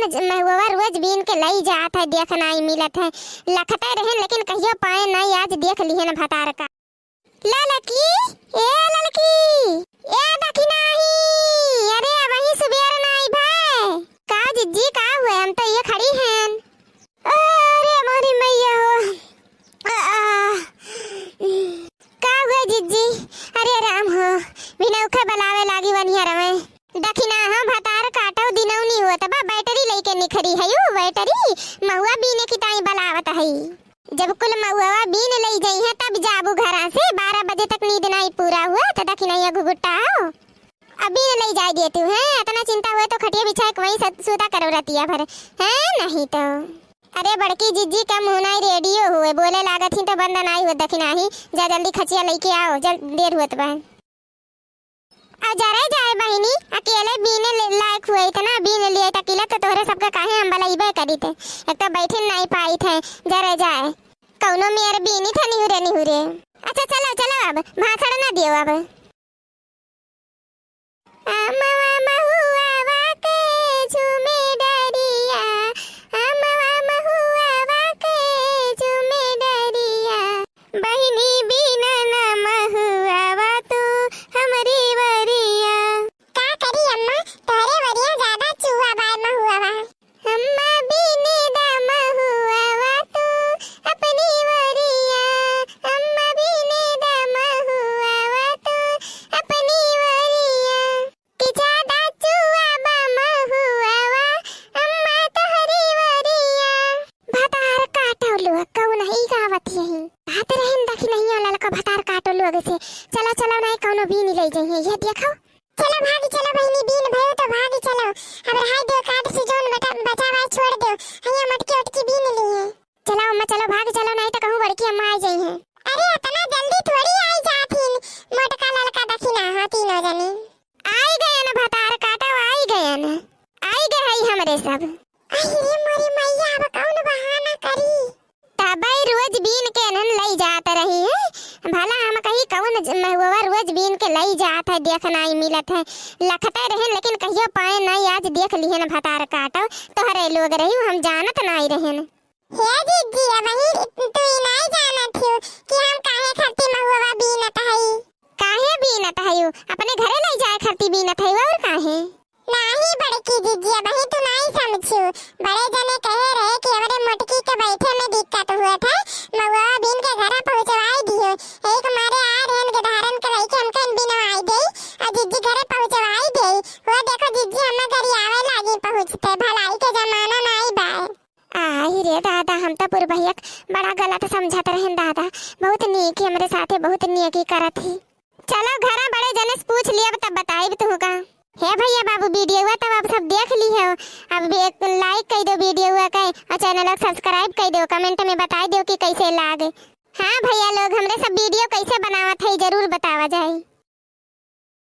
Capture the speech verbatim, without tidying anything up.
महुआ रोज बीन के लई जात है, देख नाई मिलत है। लखते रहेन लेकिन कहियो पाए नाई, आज देख लिहेन भतार का। ललकी, ए ललकी, ए दखिनाही, अरे अबहीं सुबेर नाई भए। का जिज्जी, का हुए? हम तो ये खड़ी हैं। अरे मोरी मैया हो। आ, आ। का हुए जिज्जी? अरे राम हो, बिनौखे बलावे लागी वनिया रवे। दखिना हो भतार काटो, दिनौनी होत बा, बैटरी लइके निखरी हयू, बैटरी महुआ बीने की ताई बलावत हई। जब कुल महुआ बीन लई जइहें तब जाबू घरा से, बारह बजे तक नींद नाई पूरा हुआ त दखिनैया घुघुट्टा हो। अब बीन लई जाए देतू हैं, अतना चिंता हुए तो खटिया बिछाए के वहीं सत-, सूता करो रतिया भर, हैं नहीं तो। अरे बड़की जिज्जी का मुँह नाई रेडियो हुए, बोले लागत ही तो बंद नाई हुए दखिनाही। जा जल्दी खचिया लइके आओ, जल-, देर हुअत बा। आ जरे जाए बहिनी, अकेले बीने ले-, लायक हुए इतना बीन लिए त अकेला तो तोहरे सबका काहे हम बलइबे करी थे। एक तो बैठे नाई पाई थे, जरे जाए। कौनो मेर बीनी थे निहुरे निहुरे। अच्छा चलो, चलो अब, भाषण ना दियो अब। अमवा महुआवा के झूमे डरिया, अमवा महुआवा के झूमे डरिया। बहिनी बीना ना महुआवा तू हमरी वरिया। का करी अम्मा, तोहरे वरिया ज्यादा चुआ बाय महुआवा। अम्मा बीने दा महुआवा तू अपनी वरिया, अम्मा बीने दा महुआवा तू अपनी वरिया। कि ज्यादा चुआ बा महुआवा, अम्मा तोहरी वरिया। भतार काटो लोग, कौन ही गावत यही? बात रहन दखिनैया ललका भतार काटो लोग से। चलो, चलो, नाई कौनो बीन लई जइहें, ये देखो। चलो भागी चलो बहिनी, बीन भयो तो भागी चलो। अब रहाई दो काट से जौन बटा-, बचा हुआ छोड़ दो, हइया मटकी उटकी बीन ली है। चलो अम्मा, चलो भाग चलो, नाई तो कहूँ बड़की अम्मा आ जइहें। अरे अतना जल्दी थोड़ी आई जात हिन, मोटका ललका दखिना हो तीनों जनी। आई गयन भतार काटो, आई गयन, आई गए हई हमरे सब। अरे मोरी मैया, अब कौन बहाना करी? तबई रोज बीन के एनहन लई जात रही है। भला हम कही कौन ज-, महुआ रोज बीन के लई जात है, देख नाई मिलत है। लखते रहेन लेकिन कहियो पाए नाई, आज देख लिहेन भतार काटो। तोहरे लोग रही, हम जानत नाई रहेन। हे जिज्जी, अबही तू ई नाई जानत हियो कि हम काहे खातिर महुआ बीनत हई? काहे बीनत हयू? अपने घरे लई जाए खातिर बीनत हयू, और काहे? नाही बड़की जिज्जी, अबही तू नाही समझू। बड़े जने कहे रहे कि हमरे मोटकी के बैठे में दिक्कत हुए थे, महुआ बीन के घरे पहुँचवाई दियो। एक मारे आ रहन के धारन के लइके हमके बिनवाई देई, आ जिज्जी घरे पहुँचवाई देई। वो देखो जिज्जी, हम घरी आवे लागी पहुँचते, भलाई के जमाना नाही बाय। आई रे दादा, हम तो पुरबहिया के बड़ा गलत समझत रहन दादा। बहुत नीक ही हमरे साथे, बहुत नीक ही करत ही। चलो घरा बड़े जने से पूछ लियब, तब बताइब तुहका। हे भइया बाबू, वीडियोवा तब आप सब देख ली हो। अब एक like कइ दो वीडियोवा के और channel को subscribe कइ दो, comment में बताइ दो कि कैसे लागे। हाँ भइया लोग, हमरे सब वीडियो कैसे बनावत है, जरूर बतावा जाए।